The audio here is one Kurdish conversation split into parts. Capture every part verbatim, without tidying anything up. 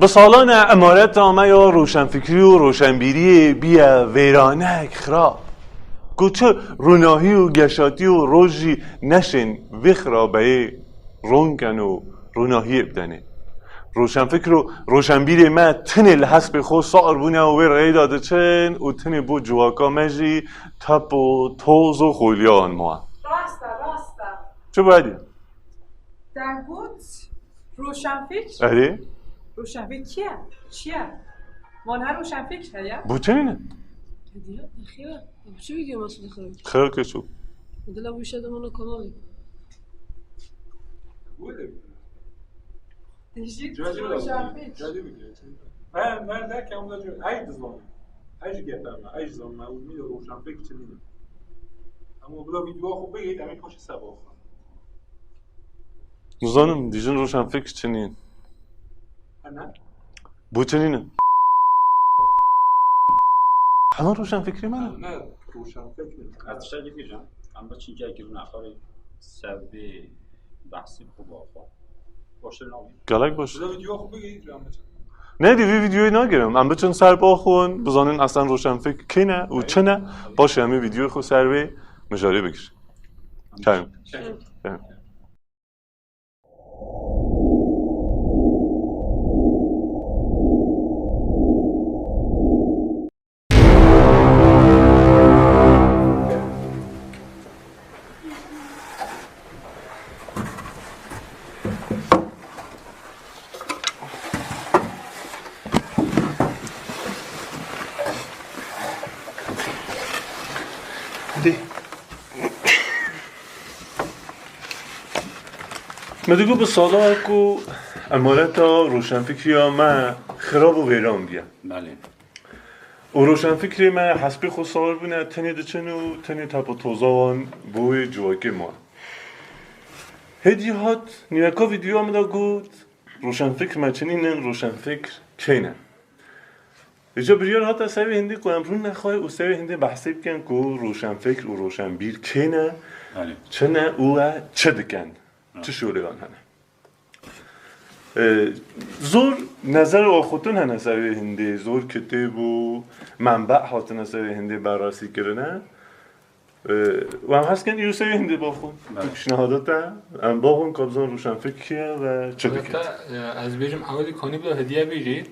Bi salan e emareta me ya roşenfikrî û roşenbîriyê bîye vêranek xirab. Ku çi rûnahî û geşatî û roj jî neşên vê xirabeyê ronken û rûnahiyê bidenê. Roşenfikr û roşenbîrê me tinê li hespê xwe sar bûne û wê rêyê de diçin û tinê bo civaka me jî tep û toz û xoliya wan mawe. Rast e, rast e. Çi bû hediye? Te got roşenfikr? Erê. Roşenfikr kî ye? Çi ye? Wan her roşenfikr heye? Bu çi ne? Hediye, nexêr e. Bu çi video Mesûd Xirok? Xirok çû. Dila bu işe de bana kolay. Dejî Cacı da roşenfikr. Cacı mı diyor? Ben, ben derken bu da diyor, ay kızım, ay şu getirme, ay zaman, ben bunu roşenfikr için değilim. Ama bu da video oku, bir git, emin koşu sabah oku. Nizanim, dijin roşenfikr çi nîn. Hene? Bu çi nîn? Hema roşenfikrê me ne? Ne, roşenfikr ne? Ez tiştekî bêjim. Em biçin cihekî rûnexwarê ser vê behsê xwe bi xwe. Baştir nabî. Gelek baş. Bi video xwe bigî, em biçin. Ne, di vî videoyê nagirim. Em biçin ser ba xwe, bizanin eslen roşenfikr kê ne û çi ne. Paşê em ê videoyê xwe ser vê mijarê bigir. Kerem. Kerem. Hadi. Me digot bi sala ku emareta roşenfikriya me xirab û vêran bûye. Belê. Û roşenfikrê me hespê xwe sar bûne, tenê diçin û tenê tep û toza wan bo wê civakê ma. Hêdî hat nîveka vîdyoya min de got, roşenfikr me çi nînin, roşenfikr kê ne? Îca biryar hate ser vê hindê ku em rûnexwe û ser vê hindê behsê bikin ku roşenfikr û roşenbîr kê ne, Belê. Çi ne û e çi dikin, Ha. Çi şolê wan hene. E, zor nezer û axutin hene ser vê hindê, zor kitêb û menbe hatine ser vê hindê berasî kirine. E, û em hez kin îro ser vê hindê baxwin. Belê. Tu pişnehada te, em baxwin ka bizan roşenfikr kî ye ve çi dike. Te, e, ez bêjim ewilî kanî bila hediye bêjî.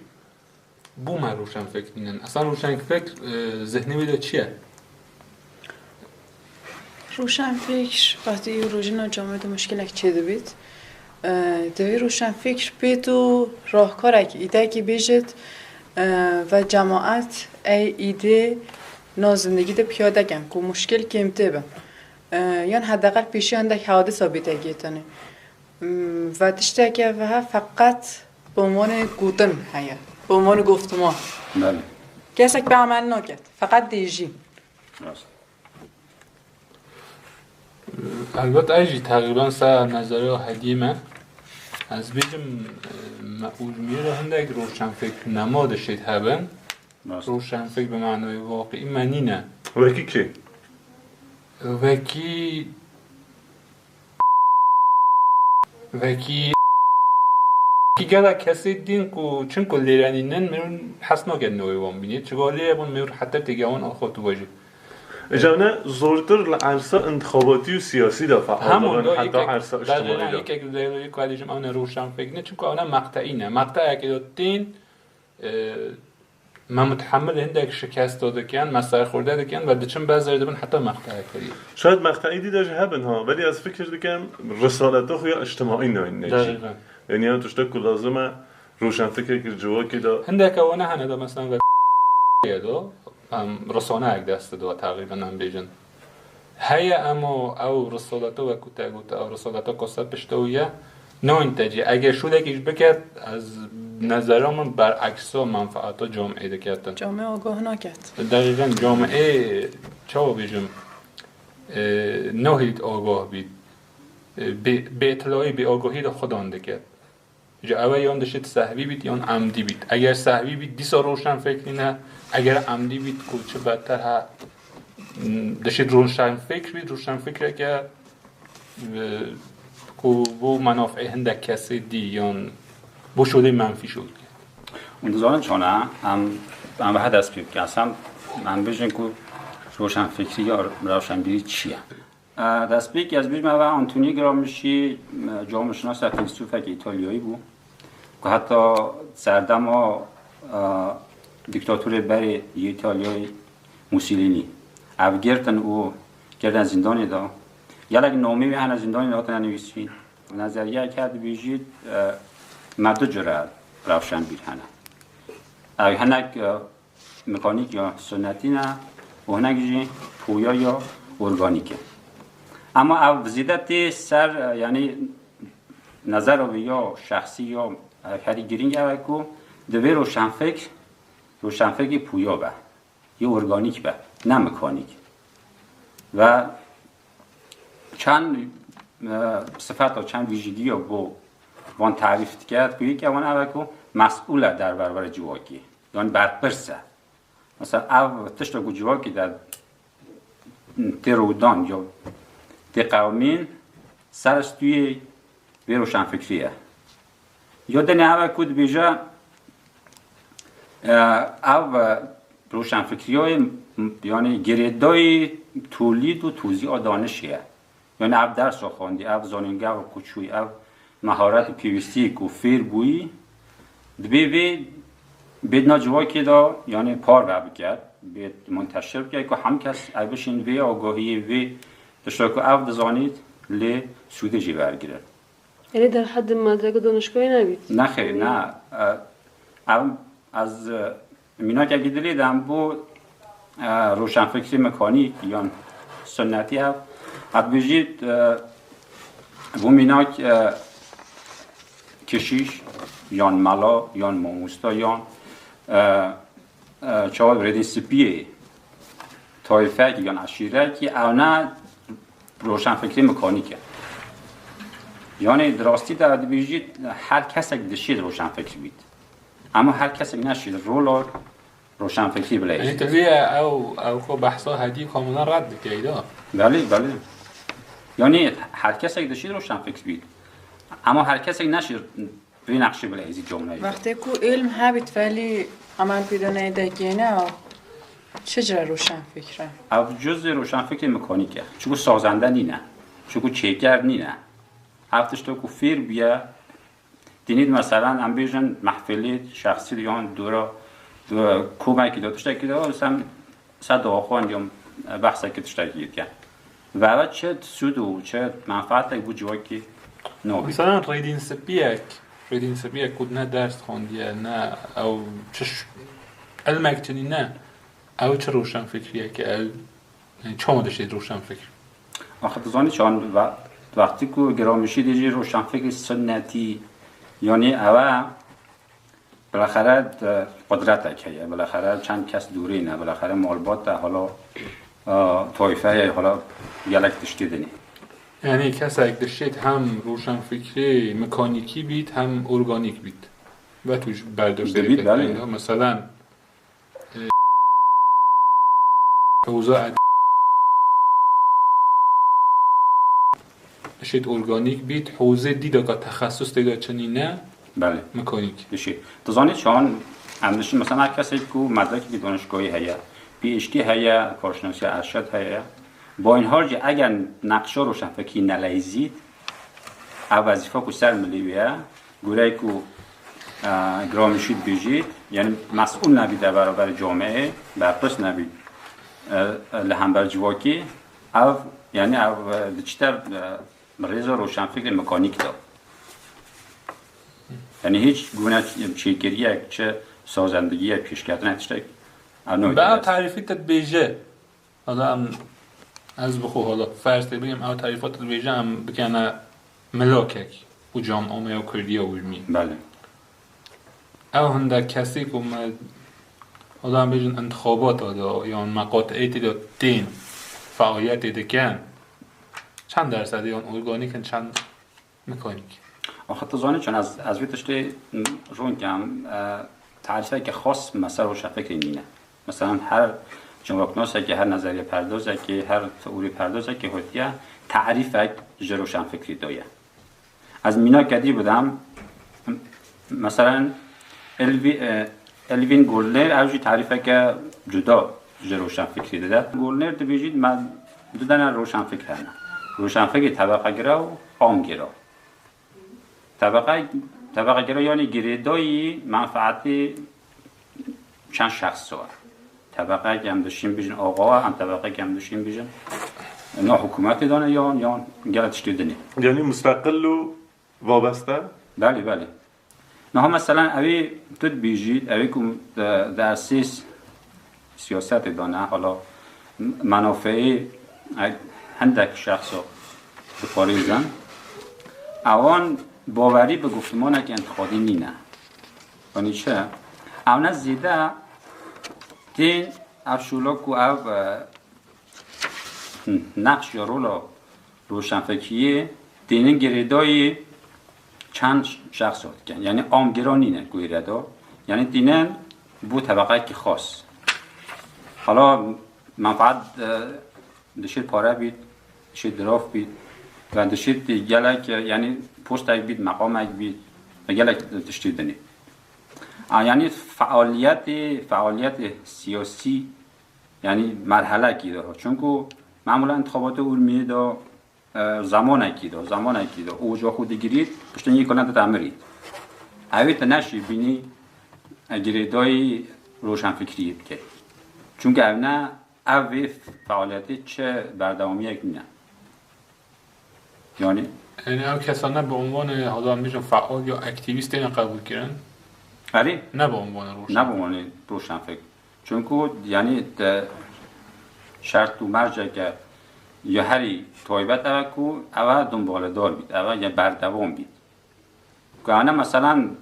Bû me roşenfikr nînin. Eslan roşenfikr, e, zihnê wê de çi ye? Roşenfikr, wextî rojîna camê de muşkilek çêdibît, e, divê roşenfikr bêt û rahkarek, îdekî bêjit, e, ve cemaet ey îdê na zindegî de piyade ken, ku muşkil kêmtê bin. E, yan hedeqel pêşiya hindek hadisa bîte gêtinê. Hmm, ve tişteke ve feqet bi ûmanê gotin heye. Bi ûmanê goftiman. Belê. Kesek bi emel naket. Feqet dêjî. Rast. Elbet ev jî teqrîben ser nezeriya hediyê me. Ez bêjim, e, me urmiyê de hindek roşenfikr nema dişêt hebin. Rast. Roşenfikr bi manayê waqî me nîne. Wekî kê? Wekî, wekî, wekî gelek kesê dîn ku çinku lêrenî nin, min hez naket navê wan bînî. Çiga lê bûn, min heta têgewan axwe tu vajî. Îca ne zortir li ersa intixabatî û siyasî de feal Hemû dibin, da heta yekek, ersa degîqan îctimaî de. Yekek li degîqan yekek dibêjim, ew ne roşenfikr ne, çinku ew ne meqteî ne. Meqteyekê de tên, e, me mutehemil hindek şikesta dikin, me serxwerde dikin ve diçin bezê dibin heta meqteyekê. Şayet meqteyî dî de jî hebin ha, belê ez fikir dikim risaleta xwe ya îctimaî nayîne cî. Degîqan. Yanî ya tiştek ku lazim e roşenfikrek li civakê de. Hindeke wana hene de mesela ve ye do, em, risaneyek dest de teqrîben em bêjin. Heye ema ew risaleta wekû te got, ew risaleta ku ser pişta wî ye, nayîn te cî. Eger şûlekî jî biket, ez nezera min bereksa menfeeta camê diketin. Camê agah naket. Deqîqen camê çawa bêjim, e, nahêt agah bît. E, bê, bêtilayî, bêagahî de xudan diket. Ji ewe yan dişit sehvî bît yan emdî bît. Eger sehvî bît, dîsa roşenfikrî ne. Eger emdî bît, ku çi beter ha, dişit roşenfikr bît, roşenfikreke, e, ku bo menafê hindek kesê dî yan bo şolê menfî şol dike. Dizanin çona em, em wiha dest pê bikin. Em, em bêjin ku roşenfikrî ya rewşenbîrî çi ye? E, destpêkê ez bêjim, ev Antonio Gramsci, e, cameşnasa, fîlsûfekî Îtalyayî bû, ku heta serdema, e, dîktatorê berê yê Îtalyayê Mussolini ev girtin û girtin zîndanê de. Gelek namê wê hene zîndanê de hatine nivîsîn. Nezeriyek heye dibêjît, e, me du cure rewşenbîr hene. Ew hinek, e, mekanîk ya sunetî ne û hinek jî poya ya organîk e. Ema ev zêde tê ser, e, yanî nezera wî ya şexsî ya, e, herî girîng ew e ku divê roşenfikr, roşenfikrî poya be, ya organîk be, ne mekanîk. Ve çend, e, sifet û çend vîjîgiya bo van tarîf dike, ku yek ewan ew e ku mesûl e derbarê civakî, yanî berpirs e. Mesela ev tişta ku civakî de tê rûdan ya tê qewimîn, ser stûyê vê roşenfikrî ye. Ya dinê ew e ku dibêje, e, ev, e, roşenfikriyayê, m-, yanî girêdayî tolîd û tozî a danişê ye. Yanî ev dersa xwendî, ev zanîngeha ku çûyî, ev meharet û pêwîstiyê ku fêr bûyî, dibê vê bêdna civakê de, yanî parve bike, bê munteşir bike ku hemû kes ev bişîn vê agahiyê, vê tişta ku ev dizanît, lê sûdê jî wergirin. Erê derhedê medreka donişgahê nebît? Nexêr, ne. E, ev, ez, e, mînakekî dilê de em bo, e, roşenfikrî mekanîk yan sunnetî ev. Ev dibêjît, e, bo mînak, e, keşîş yan mela yan mamosta yan, e, e, çawa rêdîn spiyê tayfekî yan eşîrekî, ew ne roşenfikrî mekanîk e. Yanî di rastî de dibêjît her kesek dişêt roşenfikr bît. Ema her kesek neşêt rola roşenfikrî bileyzît. Yanî tu vê ew, ew ku behsa hedî kamilan red dikey da. Belê, belê. Yanî her kesek dişêt roşenfikr bît. Ema her kesek neşêt vê nexşê bileyzît cameyê. Wextê ku ilm hebît, velî emel pêda neyê dekêne, ew çi cure roşenfikr e? Ev cuzê roşenfikrê mekanîk e. Çiku sazende nîne. Çiku çêker nîne. Ev tişto ku fêr bûye, dinît, meselan, em bêjin mehfilê şexsî de yan dora, e, komekî de, tiştekî de, sen se daxwan ya behsekî tiştekî dike. Ve ev çi sûd û çi menfaatek bo civakî nabî. Mesela rêdîn spiyek, rêdîn spiyek ku ne ders xwendiye, ne ew çi ş-, ilmek çinî ne, ew çi roşenfikriyek e, ew, yani çawa dişêt roşenfikr? Axa tu zanî çawan ve-, wextî ku Gramsci dê jî roşenfikrî sunnetî, yanî ew e, Bilaxere, e, qudretek heye, bilaxere çend kes dûrî ne, bilaxere malbat e, hala, e, toyfe ye, hala gelek tiştî dinê. Yanî kesek dişêt hem roşenfikrê mekanîkî bît, hem organîk bît. Ve tu ji berdewşê Dibît, belê. Mesela, e, hewza ed-, dişêt organîk bît, hewzê dî de ka texesus tê de çinî ne, Belê. Mekanîk. Dişêt. Tu zanî çawan em dişin, mesela her kesek ku medrekî donişgahî heye, P H D heye, karşinasiya erşad heye, ba înhar jî eger neqşa roşenfikrî neleyzît, ev wezîfa ku ser milê wî ye, Goreyê ku, e, Gramsci dibêjît, yanî mesûl nebî de beraber cameyê, berpirs nebî, e, e, li hember civakî, ev, yanî ev, e, diçite, e, rêza roşenfikrê mekanîk de. Yanî hîç gune çêkiriyek, çi sazendegiyek, pêşketinê tiştek, ev nayê Bi ev dest. Tarîfî te dibêje. Hala em, ez bi xwe hala ferz tê bigim, ew tarîfat dibêje em bikene milakek û camiya Kurdiya û jimî. Belê. Ew hindek kesê ku me, hala em bêjin intixabata de yan meqateetê de tên, fealiyetê dikin, çend dersedê yan organîk in, çend Mekanîk. Axa tu zanî çend ez, ez vê tiştê, m, rûn kem, e, tarîfeke xas me ser roşenfikrê nîne. Mesela her civaknasekê, her nezeriyeperdozekê, her teorîperdozekê hatiye tarîfek ji roşenfikrî daye. Ez mînakê dî bidem, m-, mesela Elvi-, e, Elvin Goldner ew jî tarîfeke cuda ji roşenfikrî dide. Goldner dibêjît me du dene roşenfikr hene. Roşenfikrê tebeqegira û amgira. Tebeqe-, tebeqegira yanî girêdayî menfaetê çend şexso ye. Tebeqeyek em dişîn bijin axa ye, em tebeqeyek em dişîn bijin na hikûmetê de ne yan, yan gelek tiştê dinê. Yanî musteqil û vabeste? Belê, belê. Niha meselen ewê tu dibêjî, ewê ku di, di esês siyasetê de ne, hala menafeyê hindek şexso diparêzin. Ewan bawerî bi guftumaneke întiqadî nîne. Yanî çi? Ew ne zêde tên ev şûla ku ev, e, nexş ya rola roşenfikriyê tênin girêdayî çend şexso dikin. Yanî amgira nîne ku girêda. Yanî tênin bo tebeqekî xas. Hala menfaet, e, dişêt pare bît, dişêt dirov bît, ve dişêt gelek, e, yanî postek bît, meqamek bît, ve gelek tiştê dinê. A, yanî fealiyetê, fealiyetê siyasî, yanî merhelekî de. Çunku memûlen intixabatê Urmiyê de, e, zemanekî de, zemanekî de, û ca xwe digirît, piştên yê kona de te mirît. Ewê te neşî bînî, e, girêdayî roşenfikriyê bike. Çunku ev ne, ev vê fealiyetê çi berdewamiyek nîne. Yanî? Yanî ew kesa ne bi unvanê, hada em bêjin, feal ya aktîvîst têne qebûl kirin. Erê? Ne bi unvanê roşenfik. Ne bi unvanê roşenfik. Çunku, yanî, te şert û merceke ya herî taybet ev e ku ev e dumbaledar bît, ev e ya berdewam bît. Ku ane, meselan,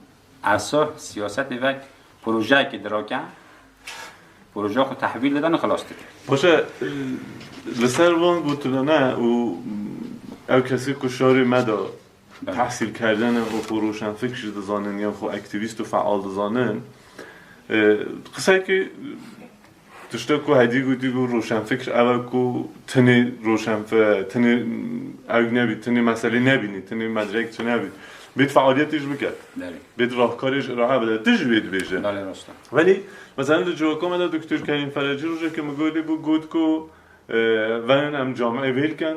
esa siyasetê vek projeyekê dirake, projeya xwe tehwîl dide, xilas dike. Baş e, li ser van gotinane û ew kesê ku şarê me de Belê. Tehsîl kerdene û xwe roşenfikr jî dizanin yan xwe aktîvîst û feal dizanin, e, qisekê Tiştek ku hedî gotî ku roşenfikr ev e ku tenê roşenfe-, tenê ew nebî, tenê meselê nebînî, tenê medrek çi nebî. Bêt fealiyetê jî bike. Belê. Bêt rahkarê jî îrae bide. Ti jî vê dibêje. Belê, rast e. Welî, mesela li civaka me de Doktor Kerîm Ferecî rojekê min gotê bû, got ku, e, verin em camiyê vêl ken.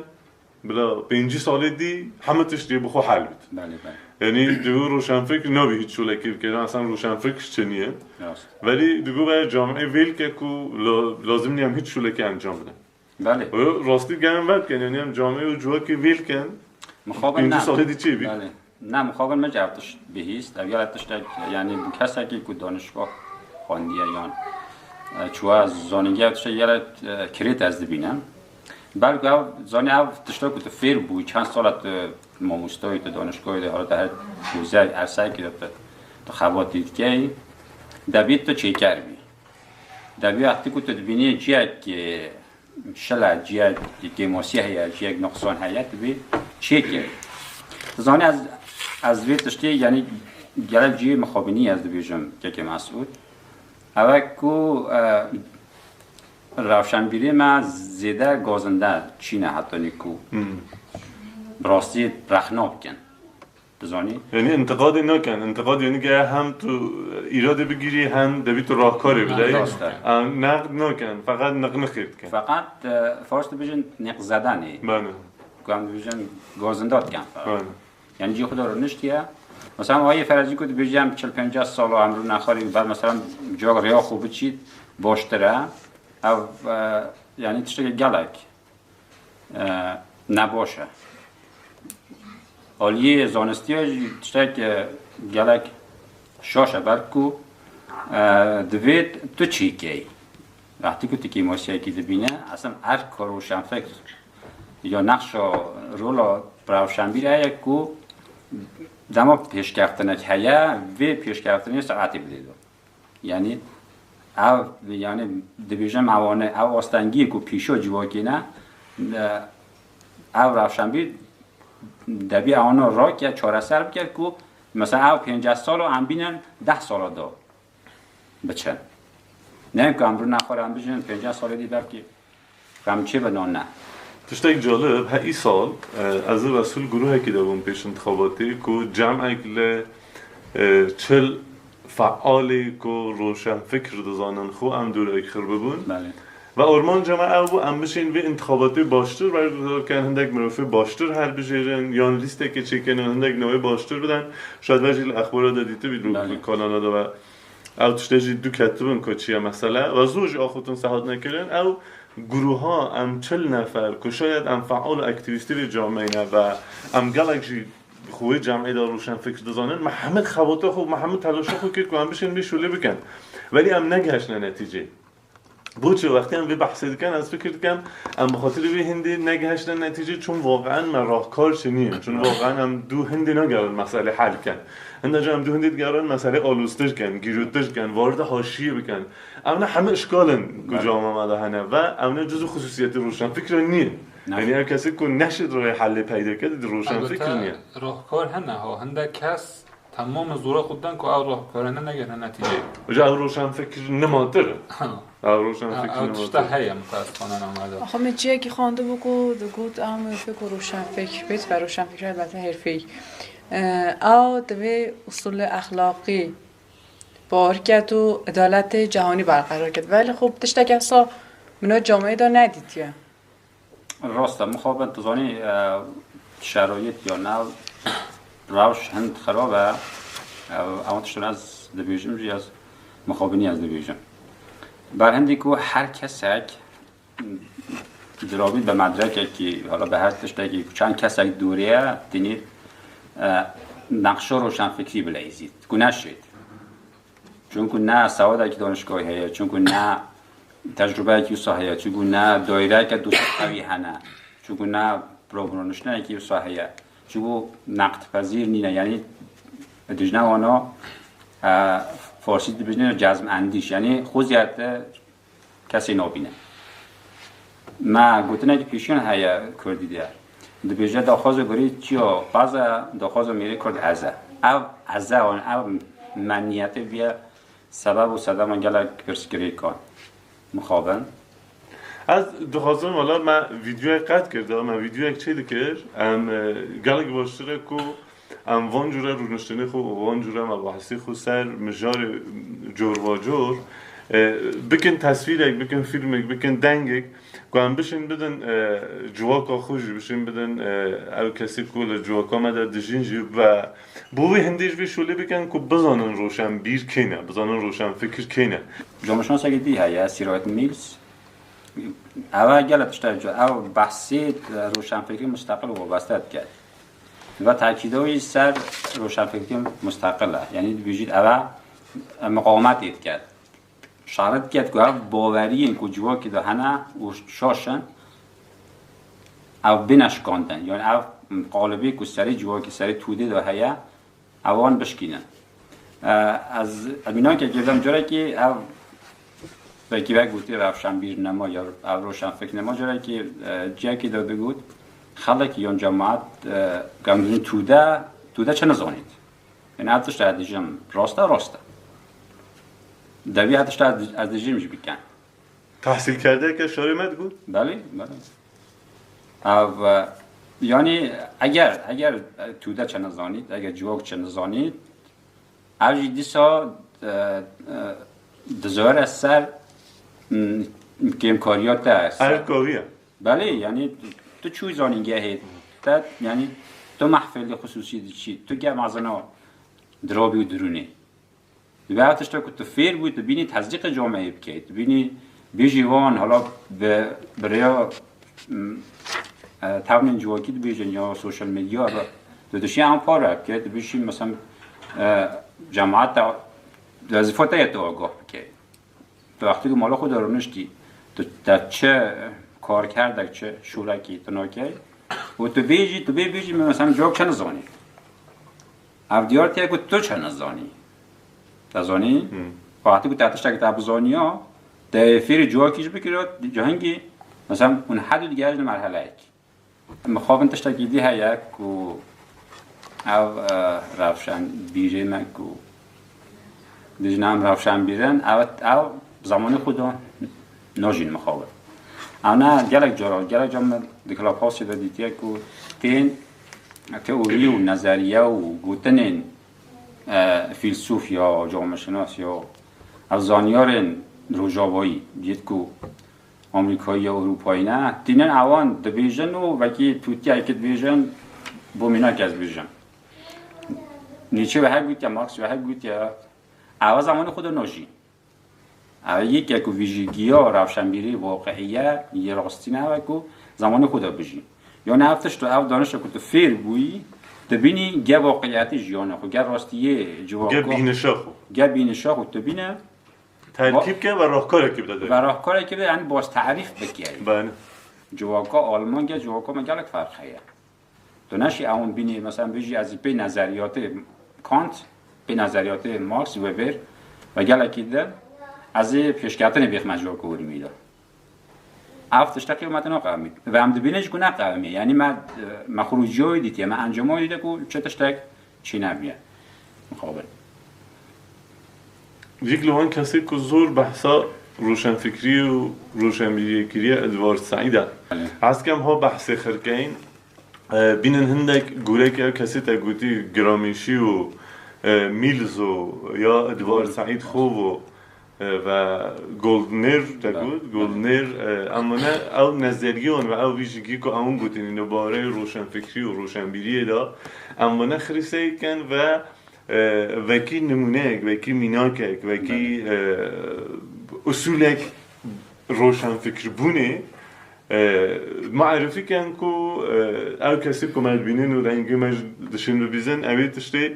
Bila pêncî salê dî hemû tişt yê bi xwe hel bit. Belê, belê. Yanî divê roşenfikr nabî hiç şolekê bike. Asan roşenfikr çi niye? Rast. Welî divê ve camiyê vêl ke ku la-, lazim niye em hiç şolekê encam bidin. Belê. Û rastî gerin ve bikin, yanî em camiyê û civakê vêl ken, Mixabin pêncî ne. Salê dî çê bî? Belê. Ne, mixabin min jî ev tişt bihîst. Ev ya tiştek, yanî bu kesekî ku danişgah xwendiye yan, e, çûye zanîngeha, ev tiştek gelek, e, kirêt ez dibînim. Belku ev, zanî, ev tiştek ku tu fêr bû, çend sala tu mamosta yî, tu danişgahê de, hala te her wizar ersayekî de tu, tu xebatî dikey, debî tu çêker bî. Debî wextî ku tu dibînî cihek, e, şil e, cihek kêmasî heye, cihek nuqsan heye, tu bî çêkir. Tu zanî ez, ez vê tiştê, yanî gelek cihê mixabinî ez dibêjim, kekê Mesûd. Ew e ku, e, rewşenbîrê me zêde gazinde çîne hetanî ku Hmm. bi rastî rexna bikin. Dizanî? Yanî întiqadê nakin. Întiqad yanî ge hem tu îradê bigirî hem debî tu rahkarê bideyî. Rast e. Em neqd nakin, feqet niqniqê dikin. Feqet, e, fars dibêjin nêqzedanê. Bene. Ku em dibêjin gazinda dikin feqet. Bene. Yanî cî xwe de rûniştiye. Mesela, wayê Ferecî ku dibêje em çil pêncî sal û em rû nexwarî, ber mesela civak rêya xwe biçît, baştir e. Ev, e, yanî tiştekî gelek, e, nebaş e. Aliyê zanistiya jî tiştek, e, gelek şaş e, ber ku, e, divê tu çêkey. Wextî ku tu kêmasiyekî dibîne, eslên erka roşenfikr ya nexşa rola rewşenbîr heye ku dema pêşkeftinek heye, vê pêşkeftinê ser'etê bidê do. Yanî ev, yanî dibêjim ewane, ev astengiyê ku pîşa civakê ne, e, ev rewşenbîr debî ewana rake çareser bike ku mesela ev pêncî sal û em bînin deh sala da biçin. Ne ku em rû nexwar em bijîn pêncî salê dî belkî Em çê ve nan ne. Tiştek calib, he îsal, e, ez û Resûl guruhekî de bûm pêş intixabatê ku cemek li, e, çil fealê ku roşenfikir dizanin xwe em dûrek xir bibûn. Belê. Ve armanca me ew bû em bişên vê intixabatê baştir berguhdar bikin, hindek mirovê baştir hilbijêrin, yan lîstekê çêkirin, hindek navê baştir bidin. Şayad ve jî li exbara de dîtibî, li Belê. kanala de ve ew tiştê jî dû ketibin ku çi ye mesele. Ve zû jî axaftin se hatine kirin. Ew guruha em çil nefer ku şayad em feal û aktîvîstî vê cameyê ne ve em gelek jî xwe wê cameyê de roşenfikir dizanin, me hemî xebata xwe, me hemî telaşa xwe kir ku em bişên vê şolê bikin. Belê em negihiştine netîceyê. Boçi wextê em vê behsê dikin, ez fikir dikim, em bi xatirê vê hindê negihiştine netîceyê, çun waqen me rahkar çi niye. Çun waqen em dû hindê nagerin meselê hel bikin. Hinda ca em dû hindê digerin meselê aloztir kin, gîrotir kin, warde haşiyê bikin. Ew ne hemî işkal in ku Belê. cama me de hene ve ew ne cuzû xusûsiyetê roşenfikra niye. Ne. Yanî ev kesê ku neşêt rê helê peyda ke, di roşenfikir Elbette niye. Rahkar hene ha, hindek kes temamê zora xwe diden ku ew rahkarane negerine netîceyê. Ca ew roşenfikir nimatir. Ew roşenfikir Ew tişta nimatir. Heye mutesifane namerde. Axwe min ciyekî xwendibû ku digot em fêko roşenfikir bêt ve roşenfikir helbete herfeyî. Ew divê usulê exlaqî bawer ket û edaletê cihonî berqerar ket. Belê xwe tiştek esa min o cameyê de nedîtiye. Rast e, mixabin tu zanî, e, şerayet ya ne rewş hind xirab e. E, ew tiştin ez dibêjim jî ez mixabinî ez dibêjim. Ber hindî ku her kesek dirabî bi medrekekî, hala bi her tiştekî ku çend kesek dûrê ye, tenê, e, neqşa roşenfikrî bileyzît. Ku neşêt. Çunku ne sewadekî danişgahî heye, çunku ne tecrubeyekî wisa heye, çunku ne daîreyeke dostî qewî hene, çunku ne pirovroniştinekî wisa heye, çunku neqdpezîr nîne, yanî dijne wana, e, farsî dibêjin cezmendîş, yanî xwe ziyade kesê nabîne. Me gotinekî pêşiyan heye kurdî de. Dibêje daxwaza gurî çiyo qaz e, daxwaza mêrê kurd ez e. Ev ez e, ev me niyetê bûye sebeb û sedema gelek pirsgirêkan mixabin. Ez dixwazim, wela me vîdyoyek qet kir, da me vîdyoyek çê dikir, em, e, gelek baştir e ku em van cûre rûniştinê xwe û van cûre mebahsê xwe ser mijarê corbacor, e, bikin tesvîrek, bikin fîlmek, bikin dengek, ku em bişên bidin, e, civaka xwe jî bişên bidin, e, ew kesê ku li civaka me de dijîn jî ve bo wê hindê ji vê şolê bikin ku bizanin roşenbîr kê ne, bizanin roşenfikir kê ne. Cameşnasekî dî heye, Sîrayet Mills. Ev e gelek tişt e, ew behsê roşenfikrî musteqil û wabeste dike. Ve tekîda wî ser roşenfikrî musteqil e. Yanî dibêjît ev e miqawemetê dike. Şaret dike ku ev baweriyên ku civakê de hene û şaş in, ev bêne şikandin. Yanî ev qalibê ku serê civakê, serê tûdê de heye, ewan bişkînin. E, ez, ez mînakekê dem carekê ev belkî wek gotî rewşenbîr nema ya ev roşenfik nema carekê, e, ciyekê de digot, xelek yan cemaat, e, em dibin tûde, tûde çi nizanît. Yanî ev tişt ez dijim rast e, rast e. Devî ev tişt ez, ez dijim jî bikin. Tehsîlkerdeyeke şarê me digot. Belê, belê. Ev, e, yanî eger, eger, e, tûde çi nizanît, eger civak çi nizanît, ev jî dîsa, e, e, dizore ser, m, kêmkariya te, ser. Ev kaviye. Belê, yanî tu, tu çûyî zanîngehê te, yanî tu mehfilê xusûsî diçî, tu geh mezina dirabî û dirûnê. Divê ev tişta ku tu fêr bûyî, tu bînî tesdîqê cameyê bikey. Tu bînî bêjî wan, hala bi, bi rêya, m, e, tewnên civakî dibêjin ya sosyal medya, tu dişî em pare bikey, tu bêjî mesela, e, cemaeta wezîfa te ye tu agah bikey. Tu wextê ku mala xwe de rûniştî, tu te çi karkerdek, çi şûlekî tu nakey û tu bêjî, tu bê bêjî, min mesela civak çi nizanî. Ev diyar tê ku tu çi nizanî. Te zanî? Wextê ku te tiştekî te bizaniya, te fêrî civakî jî bikira, cahingî, mesela hûn hedû digihîjin merheleyek. Mixabin tiştekî dî heye ku ev, e, rewşenbîrê me ku dijî em rewşenbîr in, ev, ew zemanê xwe de najîn mixabin. Ew ne gelek cara, gelek cara me di Clubhouse de dîtiye ku tên teorî û nezeriye û gotinên E, fîlsûf ya cameşinas ya ev zanyarên rojavayî, diyêt ku Amerîkayî ya Ewropayî ne, tînin ewan dibêjin û wekî tûtiyekî dibêjin, bo mînak ez bêjim. Nietzsche ve her gotiye, Marx ve her gotiye, ewa zamanê xwe de najî. Ew yekek ku vî jî giya rewşenbîrî waqiî ye, yê rastî ne ew e ku zamanê xwe de bijî. Yani ev tişt û ev danişa ku tu fêr bûyî, tu bînî ge waqiîyetê jiyana xwe, ge rastiyê civaka, Ge bînişa xwe. ge bînişa xwe tu bîne, Terkîb ke ve rahkarekî bide. ve rahkarekî bide, yani baz tarîf bike. Bene. Civaka Alman ge civaka me gelek ferq heye. Tu neşî ewin bînî, mesela, bijî ez ê pê nezeriyatê Kant, pê nezeriyatê Marx, Weber ve gelekî din ez ê pêşketinê bêxme civaka hurmî de. Ev tiştekî me te naqewimî. Ve em dibînin jî ku neqewimî. Yani me, me xurûciya wî dîtiye, me encama wî dîtiye ku çi tiştek çênebiye. Mixabin. Yek li wan kesê ku zor behsa roşenfikriyê û roşenbîriyê kiriye Edward Said e. Belê. Ez kem ha behsê xirkeyin, e, bînin hindek gurek ev kesê te gotî Gramîşî û, e, Mills û ya Edward Belê. Said xwe û, e, ve Goldner te Belê. got, Belê. Goldner, e, em vane ew nezeriyan ve ew vî jî gî ku ewin gotinî li barê roşenfikrî û roşenbîriyê de em vane xirîseyê ken ve e, wekî nimûneyek, wekî mînakek, wekî, Belê. e, usûlek roşenfikirbûnê, e, marifî ken ku, e, ew kesî ku me dibînin û rengê me ji dişên bibîzin, ew ê tiştê,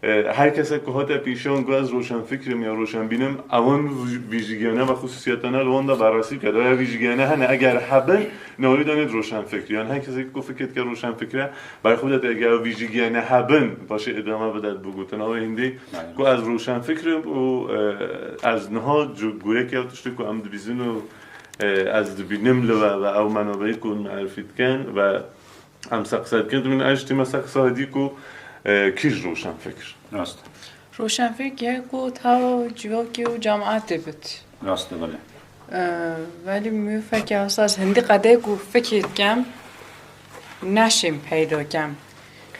e, her kesek ku hate pîşan ku ez roşenfikir im ya roşenbîn im, ewan vî-, vî jî giyane ve xusûsiyetane li wan de berrasî bike. Ew vî jî giyane hene, eger hebin, navê danê roşenfikir. Yan her kesek ku fikir dike roşenfikir e, Berê xwe bide te, eger ew vî jî giyane hebin, paşê îdame bide bi gotina wê hindê Aynen. ku ez roşenfikir im û, e, ez niha cu-, gureke ew tiştê ku em dibîzin û, e, ez dibînim li we ve ew menabeyê ku hûn merifî dikin ve em se qise dikin, dibînin ez jî tîme se qisa dî ku, e, kî ji roşenfikir. Rast. Roşenfikir ku tawa civakê û cemaetê bit. Rast e, belê. Ee, Welî min fekê wisa ez hindî qedê ku fikir kem, neşêm peyda kem.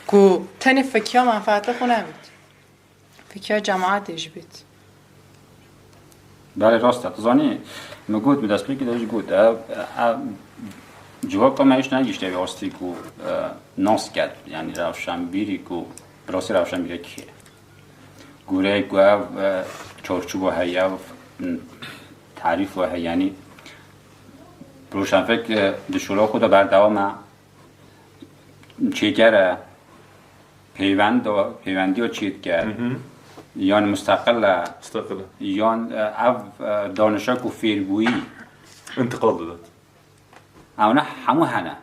Ku tenê fikya menfaatê xwe nebit. Fikya cemaetê jî bit. Belê, rast e. Tu zanî, min got, min destpêkê de jî got, ev, ev civaka me hiç negihişte vê astî ku, e, nas ket. Yani rewşenbîrî ku, bi rastî rewşenbîrek kê. Gureyê ku ev, e, çarçoba heye, ev, m, tarîf we heye, yanî roşenfik, e, di şola xwe de berdewam e, çêker e, pêwend, pêwendiya çêdike, Hı hı. yan musteqil e, Musteqil e. yan, e, ev, e, danişa ku fêrbûyî. Întiqal dide. Ew ne hemû hene.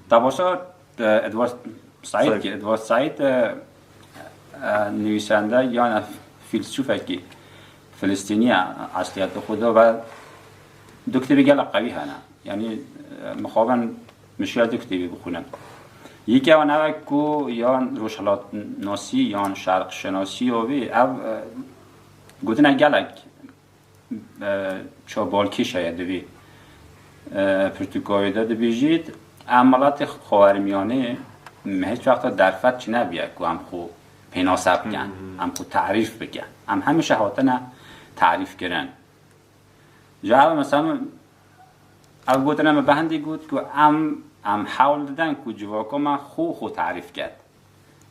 Te basa, e, Edward Said Said. ki, Edward Said, e, e, nivîsende yan fîlsûfekî Filistînî ye, esliyetê xwe de ve du kitêbê gelek qewî hene. Yanî, e, mixabin min şiya du kitêbê bixwînim. Yekê wan ew e ku yan rojhilatnasî yan şerqşinasî ya wî, ev, e, gotine gelek e, çabalkêş heye di vî, e, pirtûkayê de dibêjît, em miletê Xawermîyanê me hiç wexta derfet çi nebiye ku em xwe pênase bikin, Hmm. em xwe tarîf bikin. Em hemişe hatine tarîfkirin. Ji ev mesela ev gotine me behendî got ku em, em hewl didin ku civaka me xwe xwe tarîf ket.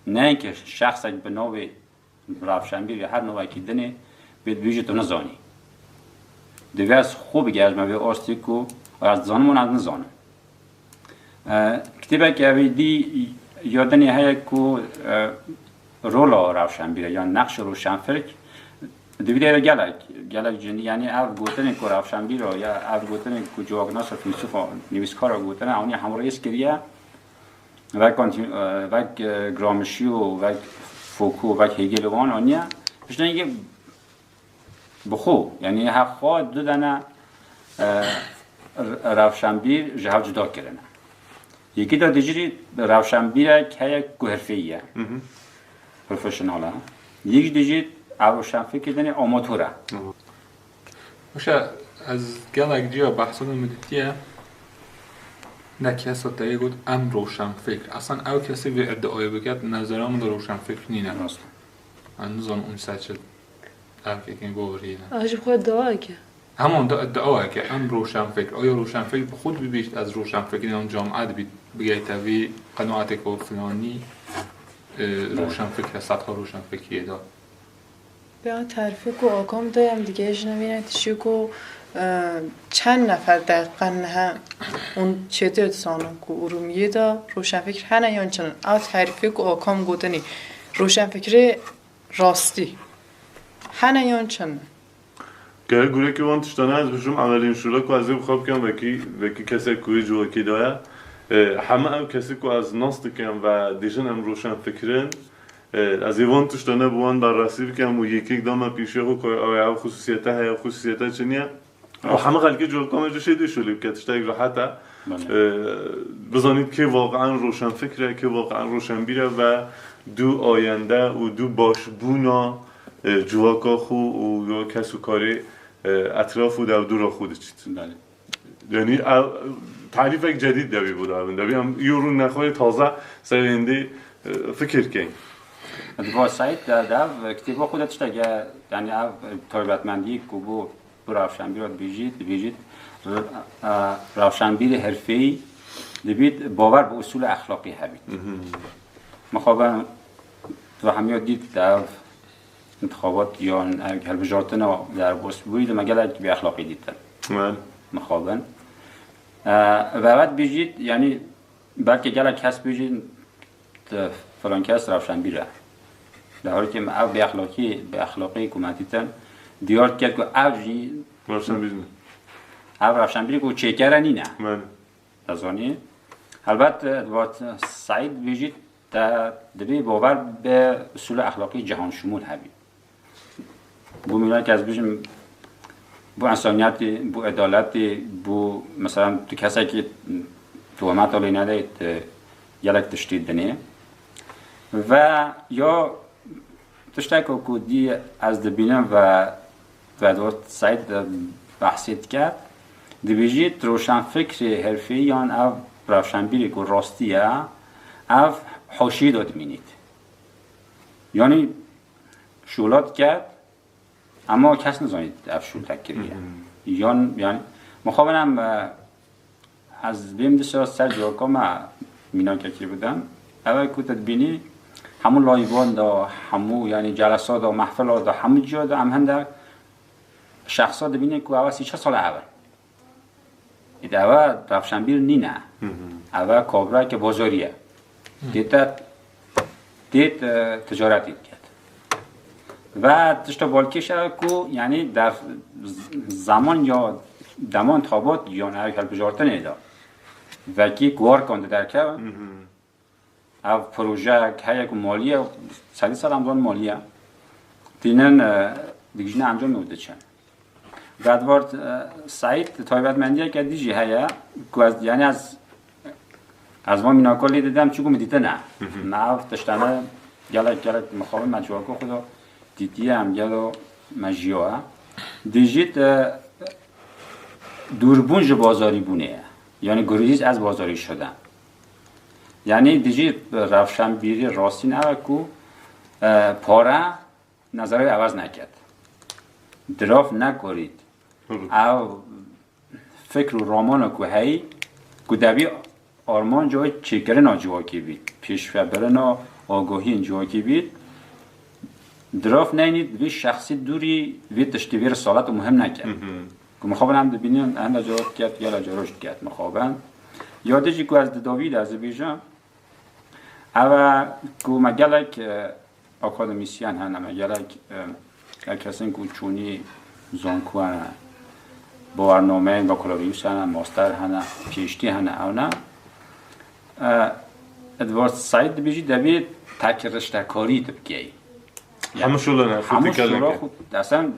Ne ke şexsek bi navê Rewşenbîr ya her navekî dinê bê dibêjî tu nizanî. Divê ez xwe bigihêjime vê astê ku ez dizanim û ez nizanim. E, kitêbeke evî dî ya dinê heye ku, e, rola rewşenbîr e, yan nexşê roşenfirk, di vî derê gelek, gelek cindî, yanî ev gotinên ku rewşenbîr o, ya ev gotinên ku civaknasa, fîlsûfa, nivîskara gotine, ewnî hemû rêz kiriye, Vek Anti-, e, vek, e, Gramsci û vek Foucault, vek Hegel wan aniye. Piştî yekê bi xwe, yanî her xwe du dane, e, r-, rewşenbîr ji hev cuda kirine. Yekî de dijî rewşenbîrek heye ku herfeyî ye. Hı hı. Profesyonel e. Yek jî dijî ev rewşenfikir dinê amatör e. Hı hı. Wişe, ez gelek cîya behsa min dîtiye, ne kesa te yê got, em roşenfikr. Eslan ew kesê vê îdiayê biket, nezera min de roşenfikr nîne. Rast. Ez nizanim ûnîse çi, ev kekên bawerî ne. Ev ji xwe dawayek e. Hema da-, dawayek e, em roşenfikr, aya roşenfikr bi xwe bibîst, ez roşenfikr yan camia dibît, bigeyte vî qenaetê ku filanî, e, roşenfikr e, sehta roşenfikriyê de. Bi ev terifê ku Akam da em digihîjine vî netîcê ku, e, çend nefer deqen he û çêtir dizanin ku Urumiyê de roşenfikr hene yan çi ne. Ev terifê ku Akam gotinî roşenfikrê rastî hene yan çi ne? Gere gurekî wan tiştane ez bijim evelîn şûle ku ez ê bi xwe bikim wekî, wekî kesek ku wê civakî de ye. E, heme ew kesî ku ez nas dikim ve dêjin em roşenfikir in, e, ez ê wan tiştane bi wan berrasî bikim û yekek da me pêşiya xwe ku ew, ew xusûsiyete heye, xusûsiyete çi niye? Û heme xelkê civaka me ji şêdê şûlî bike, tiştek rehet e. Belê. E, bizanît kê waqian roşenfikr e, kê waqian roşenbîr e ve du ayende û du başbûna, e, civaka xwe û ya kes û karê, e, etraf û dewdora xwe diçît. Belê. Yanî ev tarîfek cedîd dewî bû dabin. Dewî em îro rûnexweyê taze serê hindî, e, fikir keyn. Di va Seîd de, de ev kitêba xwe de tiştek e, yanî ev taybetmendî ku bû bi rewşenbîra dibêjît, dibêjît, re-, e, rewşenbîrê herfeyî dibît bawer bi usûlê exlaqî hebît. Mhm. Mixabin tu hemiya dît de ev intixabat yan ev hilbijartina derbas bûyî de me gelek bêexlaqî dîtin. Belê. Mixabin. E, ve ev dibêjît, yanî belkî gelek kes bêjin, tu filan kes rewşenbîr e. Lê herî kêm ev bêexlaqî, bêexlaqî ku me dîtin, diyar diket ku ev jî rewşenbîr nîne. Ev rewşenbîrê ku çêkere nîne. Belê. Te zanî. Helbet, e, Edward Said dibêjît, te divê bawer bi usûla exlaqî cihanşimûl hebî. Bo mînak ez bijim, bo ensaniyetê, bo edaletê, bo, mesela, tu kesekî tohmeta lê nedeyê, tu gelek tiştê dinê. Ve ya tiştek ku dî ez dibînim ve Edward Said behsê dike, dibêjît, roşenfikrê herfeyî yan ev rewşenbîrê ku rastî ye, ev hoşiyê de dimînît. Yanî şûla diket, ema kes nizanît ev şûl te kiriye. Hı hı. Yan, yanî, mixabin em, e, ez bêm du saet ser civaka me mînakekê bidim. Ew e ku te dibînî hemû layvan de, hemû, yanî, celesa de, mehfila de, hemû ciya de em hindek şexsa dibînî ku ew sî çar sal e ev e. Îde ew rewşenbîr nîne. Hı hı. Ew kabrayeke bozorî ye. Hı. Dê te, dê te ticaretê diket. Ve tişta balkêş e ku, yanî, der z-, zeman ya dema intixabat yan ew hilbijartinê de vekî ku warkan di derkevin. Hı hı. Ev projeyek heye ku malî ye, sedî sed em zanin malî ye. Tînin, e, digihîjine encamê û diçin. Edward, e, Said taybetmendiyeke dî jî heye ku ez, yanî ez, ez van mînaka lê didim, çunku min dîtine. Hı hı. Me ev tiştane gelek, gelek mixabin me civaka xwe de dîtiye, em gelo me jiyo e. Dijît, e, dûrbûn ji bazarîbûnê ye. Yanî gurîz ez bazarî şude. Yanî dijî rewşenbîrî rastîn ew e ku, e, pare nezerê ewez neket. Dirov nekorît. Hı. Ew fikr û ramana ku heyî, ku debî armanca çêkirina civakê bît, pêşvebirina agahiyên civakê bît, dirov neynît, divê şexsî dûrî vê tiştê vê risalet û muhim neket. Hı hı. Ku mixabin em dibînin, henda cara diket, gela cara jî diket mixabin. Ya din jî ku ez di dawî de ez dibêjim, ew e ku me gelek, e, akademîsyen hene, me gelek, e, ev kesên ku çûnî zanku hene, bawernameyên bakalorîus hene, master hene, PhD hene, ew ne. E, Edward Said dibêjî, debê tek riştekarî tu bikey. Hemû şûlane, hemû xwe şûla xwe, esen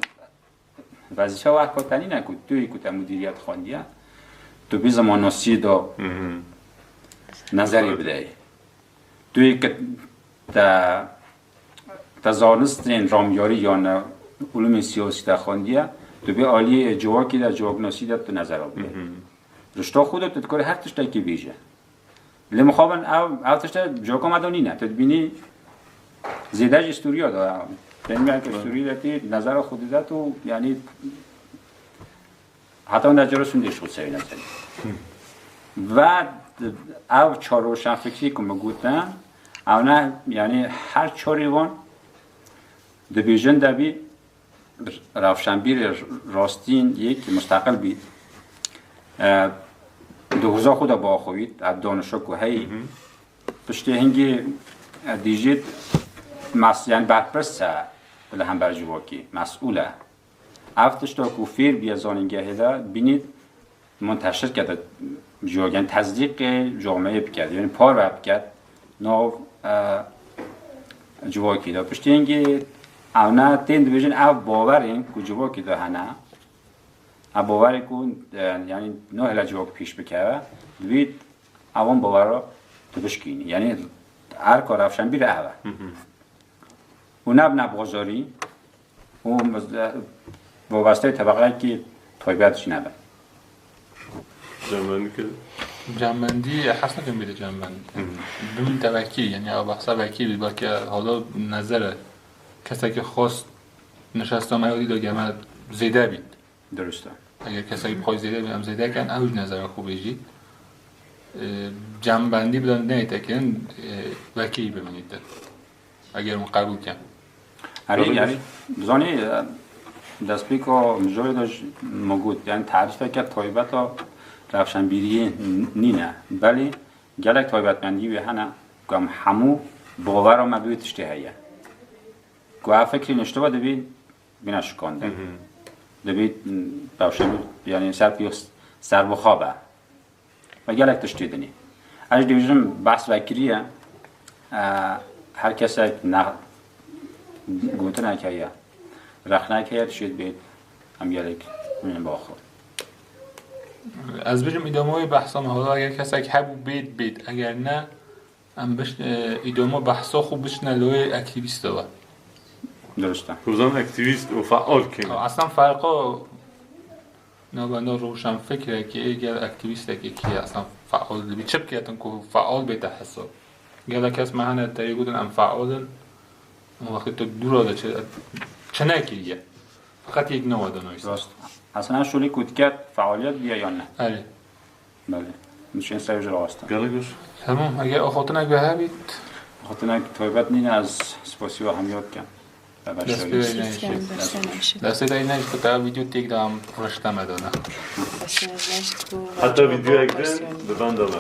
Wezîfe wek ku te nîne ku tu yê ku te mudîriyet xwendiye, tu bî zimannasî de, hı hı, nezerê, evet, bideyî. Tu yê ku te, te zanistên ramyarî yan ulûmên siyasî te xwendiye, tu bî aliyê civakî de, civaknasî de tu nezera bideyî. Hı hı. Rişta xwe de tu dikarî her tiştekî bêje. Lê mixabin ew, ew tişte civaka me de nîne. Tu dibînî zêde jî stûriya de, Dengê ke Sûrî de tê, nezera xwe dide û, yanî, heta wenda cara sûndê ji xwe serê nezerî. Ve ev çar roşanfikrî ku min gotin, ew ne, yanî her çarê wan dibêjin debî rewşenbîrê rastîn yek musteqil bît. E, di hoza xwe de biaxivît, ev danişa ku heyî. Piştê hingê, e, dîjît mes-, yanî berpirs e li hember civakî, mesûl e. Ev tişta ku fêr bûye zanîngehê de, bînî munteşir kete civakî, yanî tesdîqê cameyê bike, yanî parve bike nav, e, civakî de. Piştî hingê ew ne tên dibêjin ev bawerên ku civakî de hene, ev bawerê ku, e, yanî nahêle civak pêş bikeve, divît ewan bawera tu bişkînî. Yanî erka rewşenbîr ev e. Û nebine bazarî û miz-, e, wabesteyê tebeqeyekî taybet jî nebe. Cembendî kir. Cembendî, hez nakim bête cembendî. Bimîte vekî, yanî ew behsa vekî bî, belke hala nezere. Kesekî xwest nişesta me ya dî de geme zêde bît. Dirust e. Eger kesekî bi xwe zêde bî, em zêde kin, ew jî nezera xwe bêjî. E, cembendî bidan neyte kirin, e, vekî bimînîte. Eger hûn qebûl kin. Erê, yanî, bizanî, e, destpêka mijarê de ji min got, yanî tarîfeke taybet a rewşenbîriyê n-, nîne. Belê gelek taybetmendî wê hene, ku em hemû bawera me bi wê tiştê heye. Ku ev fikrê niştibe dibî bîne şikandin. Dibî, m, rewşenbîr, yanî ser pî serbixwe be. Ve gelek tiştê dinê. Ez dibêjim behs vekirî ye. E, her kesek ne gotinek heye, rexnek heye, dişêt bêt. Em gelek bînin baxwe. Ez bêjim îdamoyê behsa me hala eger kesek hebû bêt, bêt. Eger ne, em biş-, e, îdamo behsa xwe bişne loyê aktîvîsta ve. Dirust e. Hozan aktîvîst û feal kêm. Eslan ferqa navenda roşanfikrekê, gel aktîvîstekê kî ye? Eslan feal dibî çi biketin ku feal bête hesab? Gelek kes me hene te yê gotin em feal in. Wextê tu dûra de çi, çi nekiriye? Feqet yek newe de nivîsand. Rast. Eslan şolî ku diket fealiyet bûye yan ne? Erê. Belê. Nişên ser jî rawestin. Gelek baş. Tamam, eger axaftinek we hebît. Axaftinek taybet nîne, ez spasiya hemiya dikim. Destê te ne işit. Destê te ne işit. Destê te ne işit, te vîdeo têk de em rişte me dana. Heta vîdeoyek din bi benda be.